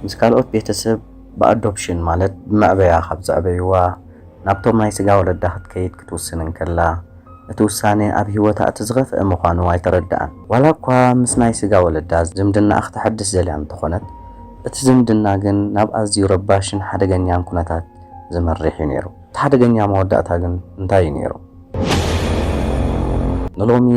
ምስ ካልኦት ቤተሰብ ብኣዶፕሽን ማለት ብመዕበያ ካብ ዘዕበይዋ ናብቶም ናይ ስጋ ወለዳ ክትከይድ ክትውስን እንከላ፣ እቲ ውሳነ ኣብ ህይወታ እቲ ዝኸፍአ ምዃኑ ኣይተረድኣን። ዋላ እኳ ምስ ናይ ስጋ ወለዳ ዝምድናኣ ክተሐድስ ደልያ እንተኾነት፣ እቲ ዝምድና ግን ናብ ኣዝዩ ረባሽን ሓደገኛን ኩነታት ዝመርሕ እዩ ነይሩ። እቲ ሓደገኛ መወዳእታ ግን እንታይ እዩ ነይሩ? ንሎሚ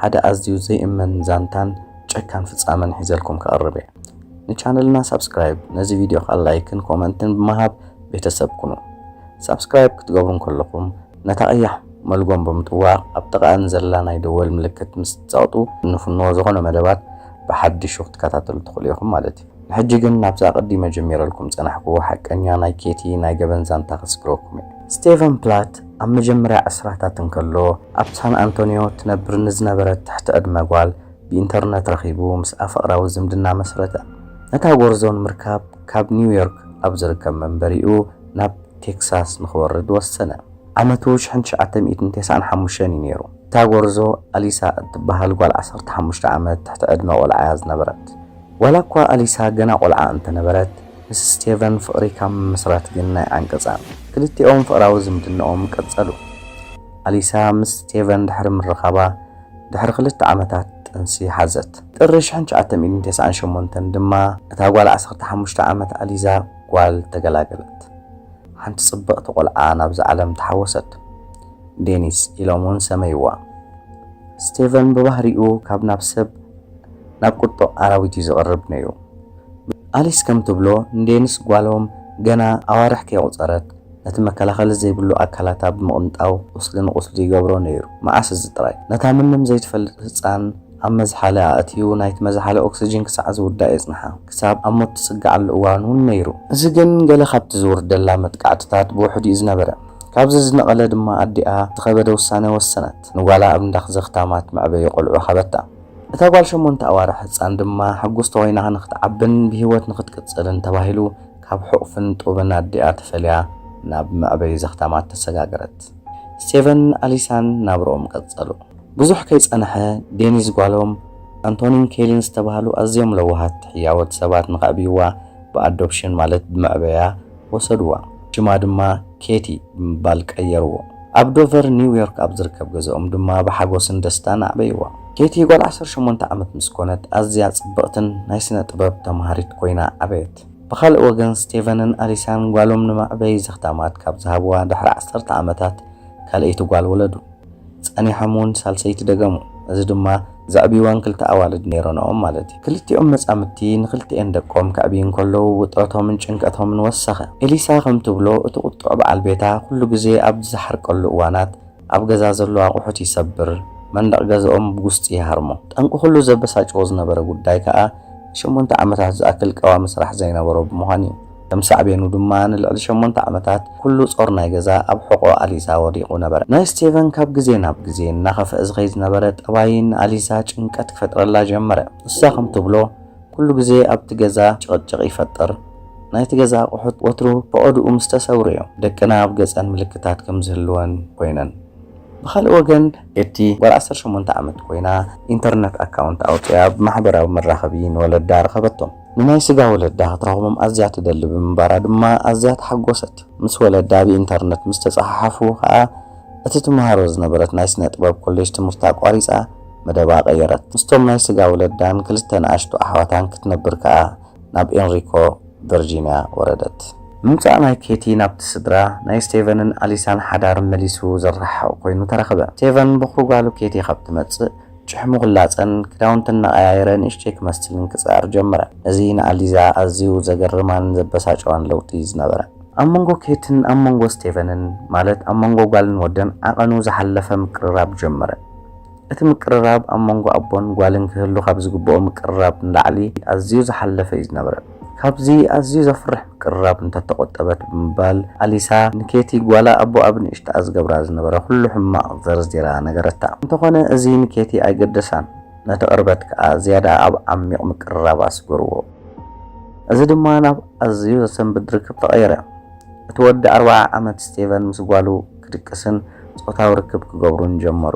ሓደ ኣዝዩ ዘይእመን ዛንታን ጨካን ፍጻመን ሒዘልኩም ክቐርብ እየ። ንቻነልና ሳብስክራይብ፣ ነዚ ቪድዮ ከዓ ላይክን ኮመንትን ብምሃብ ቤተሰብ ኩኑ። ሳብስክራይብ ክትገብሩ እንከለኹም ነታ ቀያሕ መልጎም ብምጥዋቕ ኣብ ጥቓኣን ዘላ ናይ ደወል ምልክት ምስ ትጸቕጡ ንፍኖ ዝኾነ መደባት ብሓድሹ ክትከታተሉ ትኽእሉ ኢኹም ማለት እዩ። ንሕጂ ግን ናብዛ ኣቐዲመ ጀሚረልኩም ጸናሕኩ ሓቀኛ ናይ ኬቲ ናይ ገበን ዛንታ ከስግረኩም እየ። ስቴቨን ፕላት ኣብ መጀመርያ ዕስራታት እንከሎ ኣብ ሳን ኣንቶኒዮ ትነብር ንዝነበረት ትሕቲ ዕድመ ጓል ብኢንተርነት ረኺቡ ምስኣ ፍቕራዊ ዝምድና መስረተ። ነታ ጎርዞ ንምርካብ ካብ ኒውዮርክ ኣብ ዝርከብ መንበሪኡ ናብ ቴክሳስ ንኽወርድ ወሰነ። ዓመቱ ሽሕን ትሽዓተ ሚእትን ተስዓን ሓሙሽተን እዩ ነይሩ። እታ ጎርዞ ኣሊሳ እትበሃል ጓል ዓሰርተ ሓሙሽተ ዓመት ትሕቲ ዕድመ ቆልዓ እያ ዝነበረት። ዋላ እኳ ኣሊሳ ገና ቆልዓ እንተነበረት፣ ምስ ስቴቨን ፍቕሪ ካብ ምምስራት ግን ኣይዓንቀጻን። ክልቲኦም ፍቕራዊ ዝምድናኦም ቀጸሉ። ኣሊሳ ምስ ስቴቨን ድሕሪ ምርኻባ ድሕሪ ክልተ ዓመታት ጥንሲ ሓዘት። ጥሪ ሽሕን ትሽዓተ ሚእትን ተስዓን ሸሞንተን ድማ እታ ጓል ዓሰርተ ሓሙሽተ ዓመት ኣሊዛ ጓል ተገላገለት። ሓንቲ ጽብቕቲ ቆልዓ ናብዛ ዓለም ተሓወሰት። ዴኒስ ኢሎም እውን ሰመይዋ። ስቴቨን ብባህሪኡ ካብ ናብ ሰብ ናብ ቁጡዕ ኣራዊት እዩ ዝቐርብ ነይሩ። ኣሊስ ከም ትብሎ፣ ንዴኒስ ጓሎም ገና ኣዋርሕ ከየቑጸረት ነቲ መከላኸሊ ዘይብሉ ኣካላታ ብምቕንጣው ቁስሊ ንቁስሊ ይገብሮ ነይሩ። መዓስ እዚ ጥራይ? ነታ ምንም ዘይትፈልጥ ህጻን ኣብ መዝሓሊ ኣእትዩ ናይቲ መዝሓሊ ኦክስጅን ክሳዕ ዝውዳእ የጽንሓ። ክሳብ ኣብ ሞት ትጽግዓሉ እዋን እውን ነይሩ። እዚ ግን ገለ ካብቲ ዝውርደላ መጥቃዕትታት ብውሑድ እዩ ዝነበረ። ካብዚ ዝነቐለ ድማ ኣዲኣ ዝኸበደ ውሳነ ወሰነት። ንጓላ ኣብ እንዳ ዘኽታማት መዕበዪ ቆልዑ ሃበታ። እታ ጓል ሸሞንተ ኣዋርሕ ህጻን ድማ ሕጉስቲ ኮይና ንኽትዓብን ብህይወት ንኽትቅጽልን ተባሂሉ ካብ ሕቑፍን ጡብን ኣዲኣ ተፈልያ ናብ መዕበዪ ዘኽታማት ተሰጋገረት። ስቴቨን ኣሊሳን ናብርኦም ቀጸሉ። ብዙሕ ከይጸንሐ ዴኒስ ጓሎም ኣንቶኒን ኬሊን ዝተባህሉ ኣዝዮም ለዋሃት ሕያዎት ሰባት ንኸዕብይዋ ብኣዶፕሽን ማለት ብመዕበያ ወሰድዋ። ሽማ ድማ ኬቲ ብምባል ቀየርዎ። ኣብ ዶቨር ኒውዮርክ ኣብ ዝርከብ ገዛኦም ድማ ብሓጎስን ደስታን ኣዕበይዋ። ኬቲ ጓል ዓሰርተ ሸሞንተ ዓመት ምስ ኮነት ኣዝያ ጽብቕትን ናይ ስነ ጥበብ ተማሃሪት ኮይና ዓበየት። ብኻልእ ወገን ስቴቨንን ኣሊሳን ጓሎም ንመዕበዪ ዘኽታማት ካብ ዝሃብዋ ድሕሪ ዓሰርተ ዓመታት ካልኣይቲ ጓል ወለዱ። ጸኒሖም እውን ሳልሰይቲ ደገሙ። እዚ ድማ ዘዕብይወን ክልተ ኣዋልድ ነይረንኦም ማለት እዩ። ክልቲኦም መጻምድቲ ንክልቲኤን ደቆም ከዕብዩ እንከለዉ ውጥረቶምን ጭንቀቶምን ወሰኸ። ኤሊሳ ከም ትብሎ እቲ ቁጡዕ በዓል ቤታ ኩሉ ግዜ ኣብ ዝሓርቀሉ እዋናት ኣብ ገዛ ዘሎ ኣቑሑት ይሰብር፣ መንደቕ ገዛኦም ብጉስጢ ይሃርሞ። ጠንቂ ኩሉ ዘበሳጭዎ ዝነበረ ጉዳይ ከኣ ንሸሞንተ ዓመታት ዝኣክል ቀዋሚ ስራሕ ዘይነበሮ ብምዃኑ እዩ። ከም ሳዕቤኑ ድማ ንልዕሊ ሸሞንተ ዓመታት ኩሉ ጾር ናይ ገዛ ኣብ ሕቖ ኣሊሳ ወዲቑ ነበረ። ናይ ስቴቨን ካብ ግዜ ናብ ግዜ እናኸፍአ ዝኸይድ ዝነበረ ጠባይ ንኣሊሳ ጭንቀት ክፈጥረላ ጀመረ። እሳ ከም ትብሎ፣ ኩሉ ግዜ ኣብቲ ገዛ ጭቕጭቕ ይፈጥር። ናይቲ ገዛ ኣቑሑት ወትሩ ፈቐድኡ ምስ ተሰብሩ እዮም ደቅና ኣብ ገጸን ምልክታት ከም ዝህልወን ኮይነን። ብኻልእ ወገን፣ ኤቲ ጓል ዓሰርተ ሸሞንተ ዓመት ኮይና፣ ኢንተርነት ኣካውንት ኣውጺኣ ብማሕበራዊ መራኸቢ ንወለዳ ረኸበቶም። ንናይ ስጋ ወለዳ ክትረኽቦም ኣዝያ ትደሊ ብምንባራ ድማ ኣዝያ ተሓጎሰት። ምስ ወለዳ ብኢንተርነት ምስ ተጸሓሓፉ ከኣ፣ እቲ ትመሃሮ ዝነበረት ናይ ስነ ጥበብ ኮሌጅ ትምህርታ ኣቋሪጻ መደባ ቀየረት። ምስቶም ናይ ስጋ ወለዳን ክልተ ንኣሽቱ ኣሕዋታን ክትነብር ከኣ ናብ ኤንሪኮ ቨርጂንያ ወረደት። ምምጻእ ናይ ኬቲ ናብቲ ስድራ ናይ ስቴቨንን ኣሊሳን ሓዳር መሊሱ ዘረሓቕ ኮይኑ ተረኽበ። ስቴቨን በኹሪ ጓሉ ኬቲ ካብ ትመጽእ ጭሕሙ ክላጸን ክዳውንቲ እናቐያየረ ንእሽተይ ክመስልን ክጽዕር ጀመረ። እዚ ንኣሊዛ ኣዝዩ ዘገርማን ዘበሳጨዋን ለውጢ ዝነበረ። ኣብ መንጎ ኬትን ኣብ መንጎ ስቴቨንን፣ ማለት ኣብ መንጎ ጓልን ወደን ዓቐኑ ዝሓለፈ ምቅርራብ ጀመረ። እቲ ምቅርራብ ኣብ መንጎ ኣቦን ጓልን ክህሉ ካብ ዝግብኦ ምቅርራብ ንላዕሊ ኣዝዩ ዝሓለፈ እዩ ዝነበረ። ካብዚ ኣዝዩ ዘፍርሕ ምቅርራብ እንተተቖጠበት ብምባል ኣሊሳ ንኬቲ ጓላ ኣቦኣ ብንእሽተኣ ዝገብራ ዝነበረ ኩሉ ሕማቕ ዘርዚራ ነገረታ። እንተኾነ እዚ ንኬቲ ኣይገደሳን። ነቲ ቅርበት ከኣ ዝያዳ ኣብ ዓሚቕ ምቅርራብ ኣስገርዎ። እዚ ድማ ናብ ኣዝዩ ዘሰንብድ ርክብ ተቐየረ። እቲ ወዲ ኣርብዓ ዓመት ስቴቨን ምስ ጓሉ ክድቅስን ጾታዊ ርክብ ክገብሩን ጀመሩ።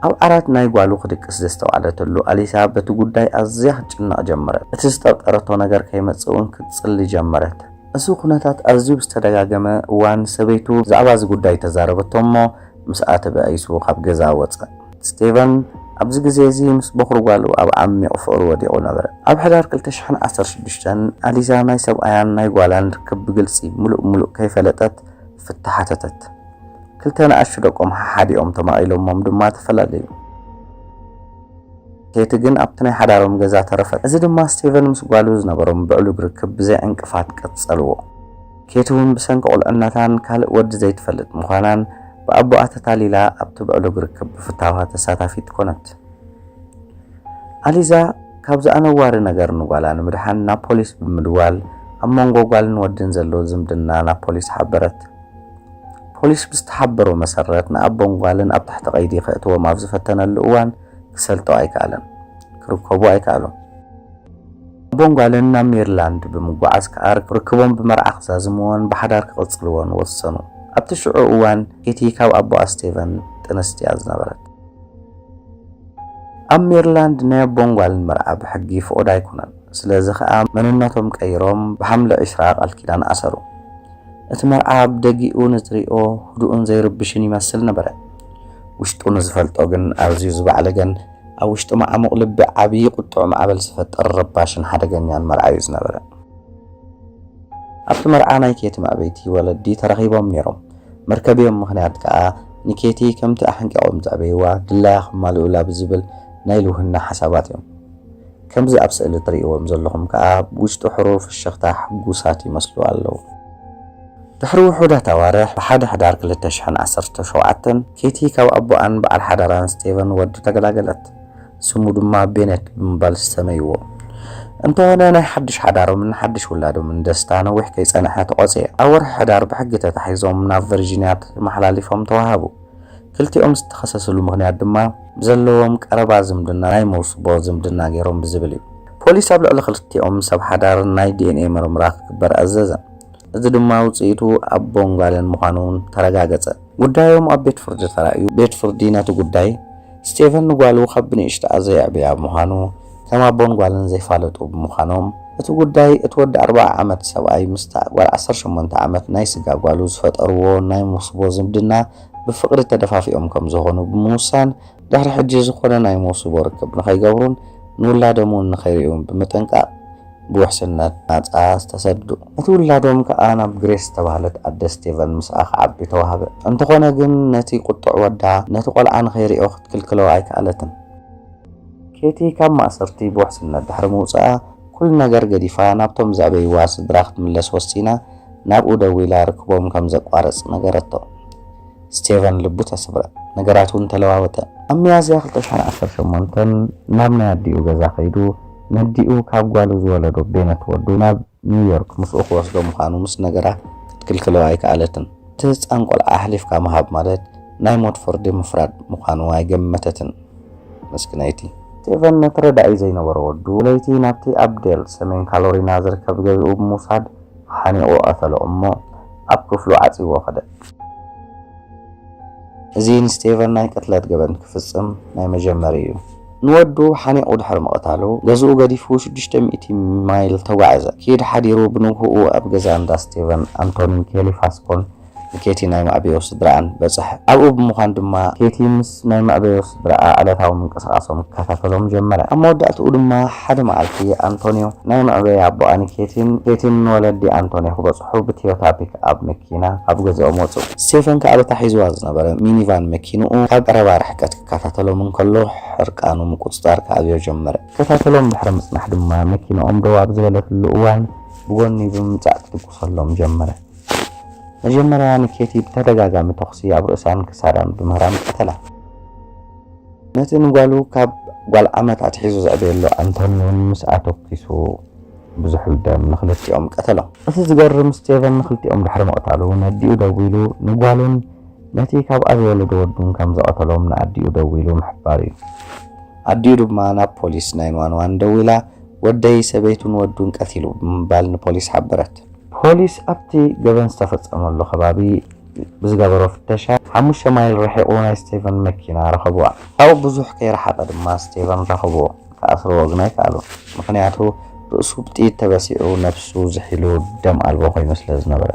ኣብ ዓራት ናይ ጓሉ ክድቅስ ዘስተውዓለትሉ ኣሊሳ በቲ ጉዳይ ኣዝያ ክትጭነቕ ጀመረት። እቲ ዝጠርጠረቶ ነገር ከይመጽእ እውን ክትጽሊ ጀመረት። እዚ ኩነታት ኣዝዩ ብዝተደጋገመ እዋን ሰበይቱ ብዛዕባ እዚ ጉዳይ ተዛረበቶ እሞ ምስኣ ተበኣይሱ ካብ ገዛ ወጸ። ስቴቨን ኣብዚ ግዜ እዚ ምስ በኹሪ ጓሉ ኣብ ዓሚቕ ፍቕሪ ወዲቑ ነበረ። ኣብ ሕዳር ክልተ ሽሕን ዓሰርተ ሽዱሽተን ኣሊዛ ናይ ሰብኣያን ናይ ጓላን ርክብ ብግልጺ ምሉእ ምሉእ ከይፈለጠት ፍታሕ ሓተተት። ክልተ ንኣሽቱ ደቆም ሓሓዲኦም ተማቒሎሞም ድማ ተፈላለዩ። ኬቲ ግን ኣብቲ ናይ ሓዳሮም ገዛ ተረፈት። እዚ ድማ ስቴቨን ምስ ጓሉ ዝነበሮም ብዕሉግ ርክብ ብዘይ ዕንቅፋት ቀጸልዎ። ኬቲ እውን ብሰንኪ ቁልዕነታን ካልእ ወዲ ዘይትፈልጥ ምዃናን ብኣቦኣ ተታሊላ ኣብቲ ብዕሉግ ርክብ ብፍታዋ ተሳታፊት ኮነት። ኣሊዛ ካብዚ ኣነዋሪ ነገር ንጓላ ንምድሓን ናብ ፖሊስ ብምድዋል ኣብ መንጎ ጓልን ወድን ዘሎ ዝምድና ናብ ፖሊስ ሓበረት። ፖሊስ ብዝተሓበሮ መሰረት ንኣቦን ጓልን ኣብ ትሕቲ ቀይዲ ከእትዎም ኣብ ዝፈተነሉ እዋን ክሰልጦ ኣይከኣለን። ክርከቡ ኣይከኣሉን። ኣቦን ጓልን ናብ ሜሪላንድ ብምጓዓዝ ከኣ ርክቦም ብመርዓ ክዛዝምዎን ብሓዳር ክቕጽልዎን ወሰኑ። ኣብቲ ሽዑ እዋን ኬቲ ካብ ኣቦኣ ስቴቨን ጥንስቲ እያ ዝነበረት። ኣብ ሜሪላንድ ናይ ኣቦን ጓልን መርዓ ብሕጊ ፍቑድ ኣይኮነን። ስለዚ ከኣ መንነቶም ቀይሮም ብሓምለ ዕስራ ቃል ኪዳን ኣሰሩ። እቲ መርዓ ብደጊኡ ንዝሪኦ ህዱእን ዘይርብሽን ይመስል ነበረ። ውሽጡ ንዝፈልጦ ግን ኣዝዩ ዝባዕለገን ኣብ ውሽጢ መዓሙቕ ልቢ ዓብዪ ቁጡዕ ማዕበል ዝፈጥር ረባሽን ሓደገኛን መርዓ እዩ ዝነበረ። ኣብቲ መርዓ ናይ ኬቲ መዕበይቲ ወለዲ ተረኺቦም ነይሮም። መርከቢኦም ምኽንያት ከኣ ንኬቲ ከምቲ ኣሕንቂቖም ዘዕበይዋ ድላያ ከማልኡላ ብዝብል ናይ ልውህና ሓሳባት እዮም። ከምዚ ኣብ ስእሊ ትርእይዎም ዘለኹም ከኣ ብውሽጢ ሕሩር ፍሽኽታ ሕጉሳት ይመስሉ ኣለዉ። ድሕሪ ውሑዳት ኣዋርሕ ብሓደ ሕዳር ክልተ ሽሕን ዓሰርተ ሸውዓተን ኬቲ ካብ ኣቦኣን በዓል ሓዳራን ስቴቨን ወዱ ተገላገለት። ስሙ ድማ ቤነት ብምባል ሰመይዎ። እንተኾነ ናይ ሓድሽ ሓዳሮምን ሓድሽ ውላዶምን ደስታ ነዊሕ ከይጸንሐ ተቖጽየ። ኣብ ወርሒ ሕዳር ብሕጊ ተታሒዞም ናብ ቨርጂንያ ተመሓላሊፎም ተዋሃቡ። ክልቲኦም ዝተኸሰስሉ ምኽንያት ድማ ብዘለዎም ቀረባ ዝምድና ናይ መውስቦ ዝምድና ገይሮም ብዝብል እዩ። ፖሊስ ኣብ ልዕሊ ክልቲኦም ሰብ ሓዳር ናይ ዲ ኤን ኤ ምርመራ ክግበር ኣዘዘ። እዚ ድማ ውጽኢቱ ኣቦን ጓልን ምዃኑ ተረጋገጸ። ጉዳዮም ኣብ ቤት ፍርዲ ተራእዩ፣ ቤት ፍርዲ ነቲ ጉዳይ ስቴቨን ንጓሉ ካብ ብንእሽቶኣ ዘየዕበያ ብምዃኑ ከም ኣቦን ጓልን ዘይፋለጡ ብምዃኖም እቲ ጉዳይ እቲ ወዲ ኣርብዓ ዓመት ሰብኣይ ምስታ ጓል ዓሰርተ ሸሞንተ ዓመት ናይ ስጋ ጓሉ ዝፈጠርዎ ናይ ሞስቦ ዝምድና ብፍቕሪ ተደፋፊኦም ከም ዝኾኑ ብምውሳን ድሕሪ ሕጂ ዝኾነ ናይ ሞስቦ ርክብ ንኸይገብሩን ንውላዶም እውን ንኸይርእዩን ብምጥንቃቕ ብውሕስነት ናጻ ዝተሰዱ። እቲ ውላዶም ከኣ ናብ ግሬስ ዝተባህለት ኣደ ስቴቨን ምስኣ ክዓቢ ተዋህበ። እንተኾነ ግን ነቲ ቁጡዕ ወዳ ነቲ ቆልዓ ንኸይርእዮ ክትክልክሎ ኣይከኣለትን። ኬቲ ካብ ማእሰርቲ ብውሕስነት ድሕሪ ምውጽኣ ኩሉ ነገር ገዲፋ ናብቶም ዘዕበይዋ ስድራ ክትምለስ ወሲና ናብኡ ደዊላ ርክቦም ከም ዘቋርጽ ነገረቶ። ስቴቨን ልቡ ተሰብረ። ነገራት እውን ተለዋወጠ። ኣብ ሚያዝያ ክልተ ሽሕን ዓሰርተ ሸሞንተን ናብ ናይ ኣዲኡ ገዛ ከይዱ ነዲኡ ካብ ጓሉ ዝወለዶ ቤነት ወዱ ናብ ኒውዮርክ ምስኡ ክወስዶ ምዃኑ ምስ ነገራ ክትክልክሎ ኣይከኣለትን። እቲ ህጻን ቆልዓ ኣሕሊፍካ ምሃብ ማለት ናይ ሞት ፍርዲ ምፍራድ ምዃኑ ኣይገመተትን። መስክነይቲ ስቴቨን ነቲ ረዳኢ ዘይነበሮ ወዱ ለይቲ ናብቲ ኣብ ዴል ሰሜን ካሮሊና ዝርከብ ገዝኡ ብምውሳድ ሓኒቑ ቀተሎ እሞ ኣብ ክፍሉ ዓጺዎ ከደ። እዚ ንስቴቨን ናይ ቅትለት ገበን ክፍጽም ናይ መጀመሪ እዩ። ንወዱ ሓኒቑ ድሕሪ ምቕታሉ ገዝኡ ገዲፉ ሽዱሽተ ሚእቲ ማይል ተጓዕዘ። ኪድ ሓዲሩ ብንግህኡ ኣብ ገዛ እንዳ ስቴቨን ኣንቶኒን ኬሊ ፋስኮን ንኬቲ ናይ መዕበዮ ስድራኣን በጽሐ። ኣብኡ ብምዃን ድማ ኬቲ ምስ ናይ መዕበዮ ስድራኣ ዕለታዊ ምንቅስቓሶም ክከታተሎም ጀመረ። ኣብ መወዳእትኡ ድማ ሓደ መዓልቲ ኣንቶኒዮ ናይ መዕበያ ኣቦኣ ንኬቲን ኬቲን ንወለዲ ኣንቶኒዮ ክበጽሑ ብቶዮታ ፒክኣፕ መኪና ካብ ገዝኦም ወጹ። ስቴፈን ከኣ በታ ሒዝዋ ዝነበረ ሚኒቫን መኪንኡ ካብ ቀረባ ርሕቀት ክከታተሎም እንከሎ ሕርቃኑ ምቁጽጻር ክኣብዮ ጀመረ። ክከታተሎም ድሕሪ ምጽናሕ ድማ መኪንኦም ደው ኣብ ዝበለትሉ እዋን ብጎኒ ብምምጻእ ክትኩሰሎም ጀመረ። መጀመርያ ንኬቲ ብተደጋጋሚ ተኹሲ ኣብ ርእሳን ክሳዳን ብምህራም ቀተላ። ነቲ ንጓሉ ካብ ጓል ዓመት ኣትሒዙ ዘዕበየሉ ኣንቶኒ እውን ምስ ኣተኪሱ ብዙሕ ደም ንኽልቲኦም ቀተሎም። እቲ ዝገርም ስቴቨን ንኽልቲኦም ድሕሪ ምቕታሉ ነዲኡ ደዊሉ ንጓሉን ነቲ ካብ ኣብ የወለዶ ወዱን ከም ዝቐተሎም ንኣዲኡ ደዊሉ ምሕባር እዩ። ኣዲኡ ድማ ናብ ፖሊስ ናይን ዋን ዋን ደዊላ ወደይ ሰበይቱን ወዱን ቀቲሉ ብምባል ንፖሊስ ሓበረት። ፖሊስ ኣብቲ ገበን ዝተፈጸመሉ ከባቢ ብዝገበሮ ፍተሻ ሓሙሽተ ማይል ርሒቑ ናይ ስቴቨን መኪና ረኸብዋ። ካብኡ ብዙሕ ከይረሓቐ ድማ ስቴቨን ረኸብዎ። ክኣስርዎ ግን ኣይከኣሉን። ምኽንያቱ ርእሱ ብጥይት ተበሲዑ ነፍሱ ዝሒሉ ደም ኣልቦ ኮይኑ ስለ ዝነበረ።